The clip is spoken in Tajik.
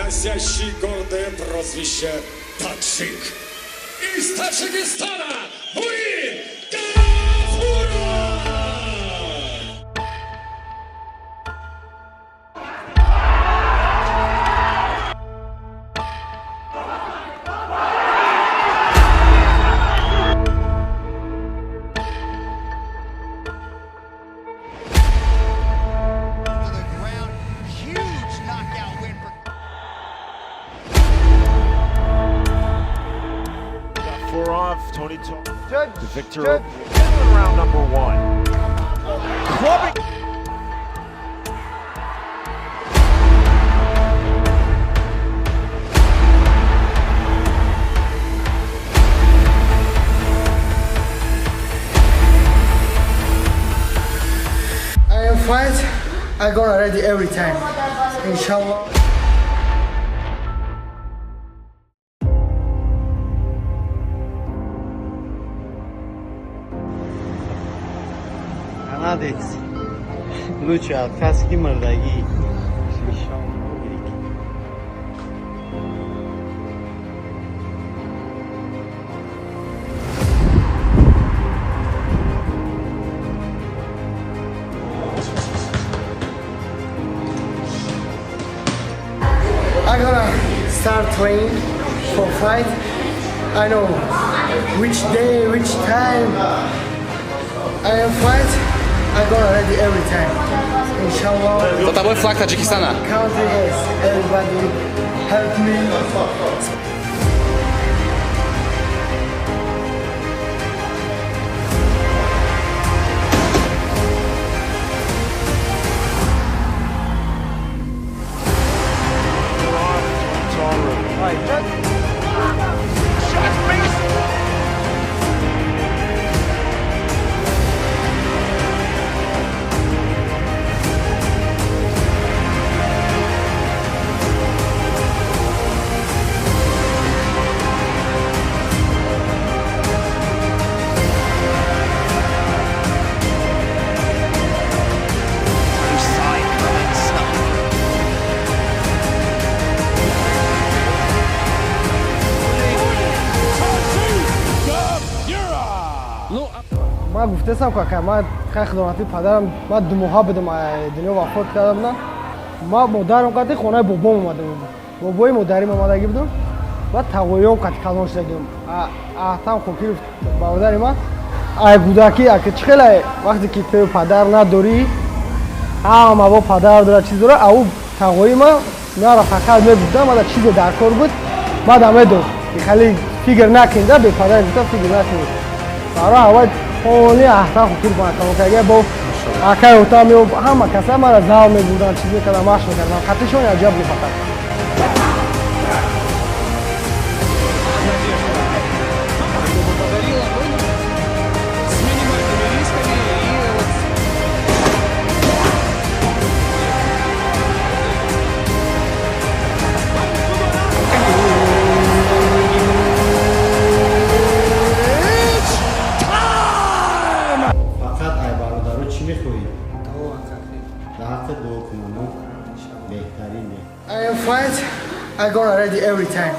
Носящий гордое прозвище Таджик. Из Таджикистана Муин Гафуров! To the ground. Huge knockout win for Gafurov, Tony the victor of round number one. Clubbing. I am fight. I gonna ready every time. Inshallah. Канадец. Лучше отказ ки мардагӣ. I gonna start training for fight. I know which day, which time. I am fight. I gonna ready every time. Inshallah. За тобой флаг Таджикистана. Country, yes. Everybody help me. Gafurov, Tony Taru. Shots base. Side coming stop. Ман гуфтасам, ка ман хай хидмати падарам, ман 2 моҳа будам, дунё вафот карда будам. Ман модарам қати хонаи бобом омадам, бобои модарим омадагӣ будам. Баъд тағоём қати калон шудагим. Аҳтам Хокиров, бародари ман, ай кӯдакӣ, аки чӣ хеле вақте ки ту падар надорӣ, ҳама бо падар дора, чиз дора, ау тағои ман нара фақат мебудам, мада чизе дар кор буд, баъдам медод. Хеле фикр накунда, бепадар гуфта фикр накунед. Барои ҳавай хони Аҳтам Хокиров ман калон карда, бо акай отам ё ҳама каса мара зал мебурдан, чиз мекардам, машқ мекардам қатишон аҷаб буд фақат. Подарила, ну, с минимальными рисками и вот. Фақат ай бародаро чӣ мехоҳӣ? Дар ҳаққи дуо кунам, беҳтарин. I am fight. I gonna ready every time.